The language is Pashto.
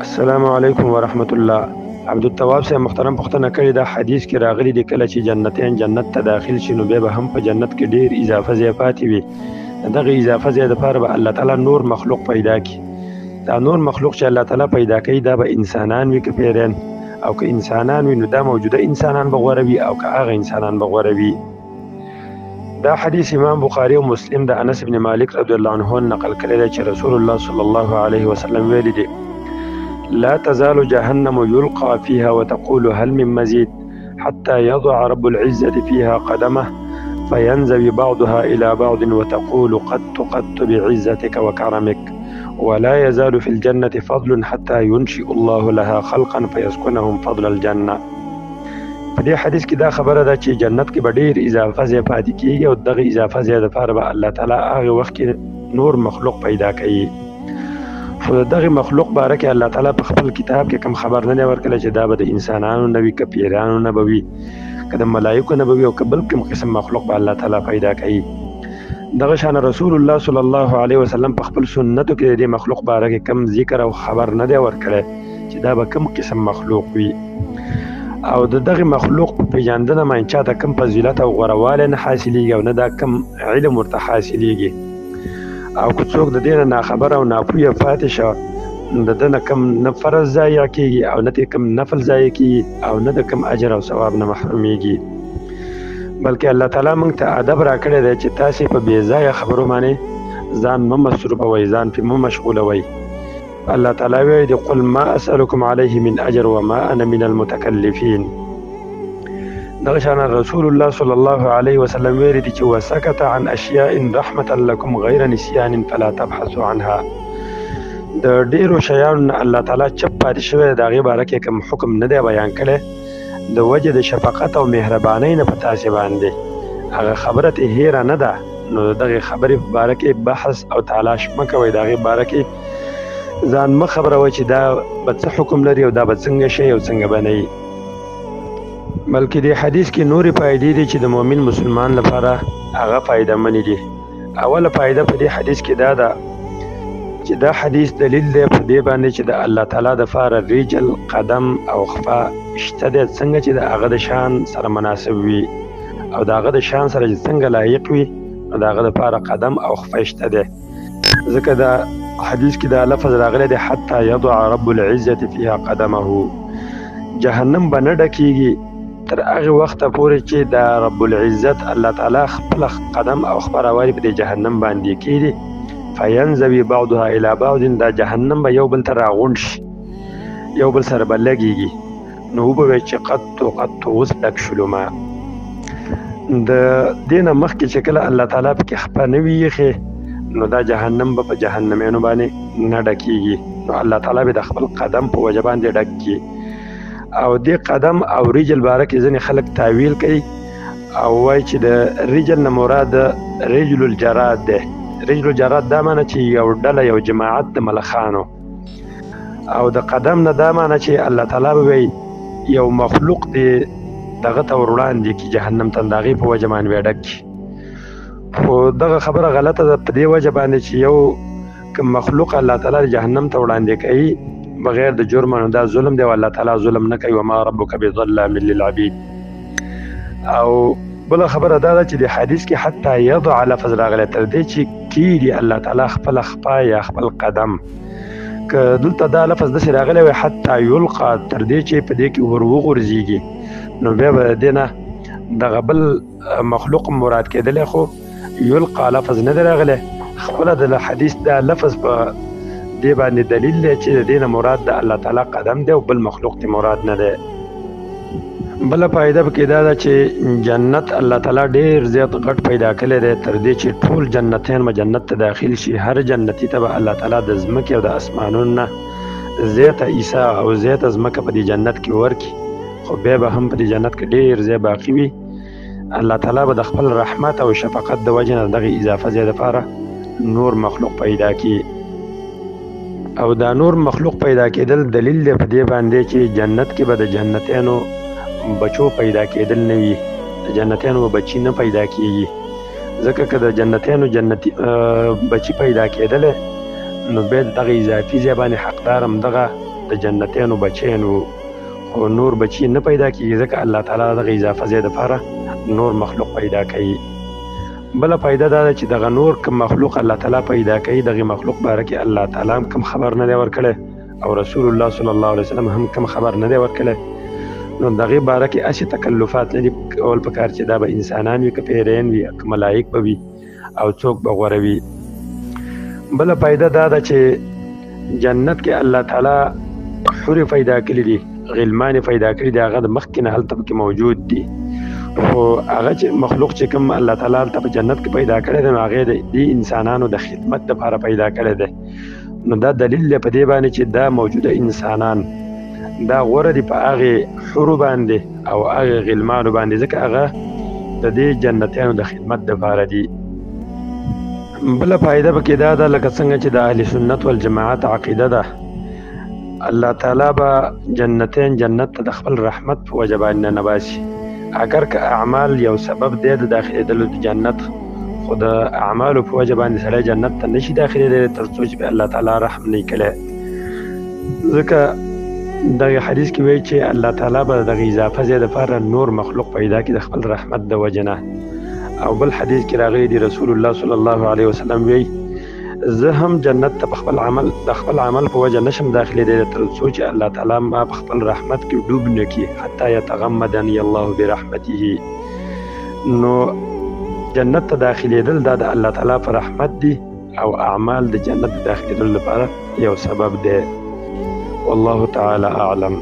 السلام علیکم ورحمت الله. عبدالتواب صاحب محترم پوښتنه کړې ده، حدیث کې راغلي دي کله چې جنتیان جنت ته داخل شي نو بیا به هم په جنت کې ډیر اضافه ځای پاتې وي، دغه اضافه ځای دپاره به الله تعالی نور مخلوق پیدا کړي. دا نور مخلوق چې الله تعالی پیدا کوي دا به انسانان وي که پیریان، او که انسانان وي نو دا موجوده انسانان به غوره وي او که هغه انسانان به غوره وي. دا حدیث امام بخاری او مسلم د انس بن مالک رضی الله عنه نقل کړی دی چې رسول الله صلی الله علیه وسلم ویلي دي: لا تزال جهنم يلقى فيها وتقول هل من مزيد حتى يضع رب العزة فيها قدمه فينزوي بعضها إلى بعض وتقول قد قد بعزتك وكرمك، ولا يزال في الجنة فضل حتى ينشئ الله لها خلقا فيسكنهم فضل الجنة. په دې حدیث کې دا خبره ده چې جنت کې به ډېر اضافه ځای پاتې کېږي او دغه اضافه ځای دپاره به الله تعالی هغه وخت کې نور مخلوق پیدا کوي. خو د دغه مخلوق باره کې الله تعالی په خپل کتاب کې کوم خبر نه دی ورکړی چې دا به د انسانانو نه وي، که پیرانو نه به وي، که د ملایکو نه به وي، او که بل کوم قسم مخلوق به الله تعالی پیدا کوي. دغه شان رسول الله صلی الله علیه وسلم په خپل سنتو کې د دې مخلوق باره کې کوم ذکر او خبر نه دی ورکړی چې دا به کوم قسم مخلوق وي. او د دغه مخلوق په پېژندنه باندې چاته کوم فضیلت او غوره نه حاصلېږي او نه دا کوم علم ورته حاصلېږي. او که څوک د دې نه ناخبره او ناپوهه پاتې شه د ده نه کوم نه فرض ضایع کېږي او نه ترې کوم نفل ضایع کېږي او نه د کوم اجر او ثواب نه محرومېږي. بلکې الله تعالی موږ ته ادب راکړی دی چې تاسې په بې ځایه خبرو باندې ځان مه مصروفوئ، ځان پرې مه مشغولوئ. الله تعالی ویلي دي: قل ما اسألكم علیه من اجر وما انا من المتکلفین. دغه شان رسول الله صلی الله علیه وسلم ویلي دي چې وسکت عن اشیاء رحمة لکم غیر نسیان فلا تبحثوا عنها. د ډېرو شیانو نه الله تعالی چپ پاتې شوی دی، د هغې باره کې کوم حکم نه دی بیان کړی، د وجې د شفقت او مهربانۍ نه په تاسې باندې هغه خبره ترې هېره نه ده، نو د دغې خبرې په باره کې بحث او تلاش مه کوئ، د هغې باره کې ځان مه خبروئ چې دا به څه حکم لري او دا به څنګه شي او څنګه به نه وي. بلکې دې حدیث کې نورې فایدې دي چې د مؤمن مسلمان لپاره هغه فایده منې دي. اوله فایده په دې حدیث کې دا ده چې دا حدیث دلیل دی په دې باندې چې د الله تعالی دپاره رجل، قدم او خفه شته دی، څنګه چې د هغه د شان سره مناسب وي او د هغه د شان سره چې څنګه لایق وي نو د هغه دپاره قدم او خفه شته دی. ځکه دا حدیث کې دا لفظ راغلی دی: حتی یضع رب العزة فیها قدمه. جهنم به نه ډکېږي تر هغې وخته پورې چې دا رب العزت الله تعالی خپل قدم او خپه راوالي په دې جهنم باندې کېږي. فینزوي بعضها الی بعض، دا جهنم به یو بل ته راغونډ شي، یو بل سره به لګېږي، نو وبه وایي چې قط قط اوس ډک شولو. ما د دې نه مخکې چې کله الله تعالی پکې خپه نه وي ایښې نو دا جهنم به په جهنمینو باندې نه ډکېږي، نو الله تعالی به د خپل قدم په وجه باندې ډک کړي. او دې قدم او رجل باره کې ځینې خلک تاویل کوي او وایي چې د رجل نه مراد رجل الجراد دی. رجل الجراد دا معنی چې یو ډله، یو جماعت د ملخانو، او د قدم نه دا معنی چې الله تعالی به وایي یو مخلوق دی دغه ته ور وړاندې کړي جهنم ته، د هغې په وجه باندې ډک کړي. خو دغه خبره غلطه ده په دې وجه باندې چې یو کوم مخلوق الله تعالی جهنم ته وړاندې کوي بغیر د جرم، نو دا ظلم دی او الله تعالی ظلم نه کوي، وما ربک بظلام للعبید. او بله خبره دا ده چې د حدیث کې حتی یضع لفظ راغلی تر دې چې کیږي الله تعالی خپله خپه یا خپل قدم. که دلته دا لفظ داسې راغلی وای حتی یلقا، تر دې چې په دې کې ور وغورځېږي، نو بیا به د دې نه دغه بل مخلوق مراد کېدلی، خو یلقا لفظ نه دی راغلی. خپله د حدیث دا لفظ په دې باندې دلیل دی چې د دې نه مراد د الله تعالی قدم دی او بل مخلوق ته مراد نه دی. بله فایده پکې دا ده چې جنت الله تعالی ډېر زیات غټ پیدا کړی دی، تر دې چې ټول جنتیان به جنت ته داخل شي. هر جنتي ته به الله تعالی د ځمکې او د اسمانونو نه زیاته عیسی او زیاته ځمکه په دې جنت کې ورکړي، خو بیا به هم په دې جنت کې ډېر ځای باقي وي. الله تعالی به د خپل رحمت او شفقت د وجې نه دغې اضافه ځای دپاره نور مخلوق پیدا کړي. او دا نور مخلوق پیدا کېدل دلیل دی په دې باندې چې جنت کې به د جنتیانو بچو پیدا کېدل نه وي، د جنتیانو به بچي نه پیدا کېږي. ځکه که د جنتیانو جنتي بچي پیدا کېدلی نو بیا دغه اضافي ځای باندې حقدار هم دغه د د جنتیانو بچیان وو، خو نور بچي نه پیدا کیږي، ځکه الله تعالی دغه اضافه ځای دپاره نور مخلوق پیدا کوي. بله فایده دا ده چې دغه نور کوم مخلوق الله تعالی پیدا کوي، دغه مخلوق باره کې الله تعالی هم کوم خبر نه دی ورکړی او رسول الله صلی الله علیه وسلم هم کوم خبر نه دی ورکړی. نو دغه باره کې هسې تکلفات نه دي کول پکار چې دا به انسانان وي که پیریان وي که ملایک به وي او څوک به غوره وي. بله فایده دا ده چې جنت کې الله تعالی حورې پیدا کړي دي، غلمان پیدا کړي دي، هغه د مخکې نه هلته پکې موجود دي، خو هغه چې مخلوق چې کوم الله تعالی هلته په جنت کې پیدا کړی دی، نو هغې د دې انسانانو د خدمت دپاره پیدا کړی دی. نو دا دلیل دی په دې باندې چې دا موجوده انسانان دا غوره دي په هغې حورو باندې او هغې غلمانو باندې، ځکه هغه د دې جنتیانو د خدمت دپاره دي. بله فایده پکې دا ده لکه څنګه چې د اهل سنت والجماعت عقیده ده، الله تعالی به جنتین جنت ته د خپل رحمت په وجه باندې ننباسي. اګر که اعمال یو سبب دی د داخلېدلو د جنت، خو د اعمالو په وجه باندې سړی جنت ته نشي داخلېدلی تر څو چې به الله تعالی رحم نه کړي. ځکه دغه حدیث کې وایي چې الله تعالی به دغه اضافه ځای دپاره نور مخلوق پیدا کړي د خپل رحمت د وجې نه. او بل حدیث کې راغلي دي رسول الله صلی الله علیه وسلم وایي زه هم جنت ته په خپل عمل د خپل عمل په وجه نشم داخلېدلی تر څو چې الله تعالی ما په خپل رحمت کې ډوب نه کړي، حتی یتغمدني الله برحمته. نو جنت ته داخلېدل دا د الله تعالی په رحمت دي او اعمال د جنت د داخلېدلو لپاره یو سبب دی. والله تعالی اعلم.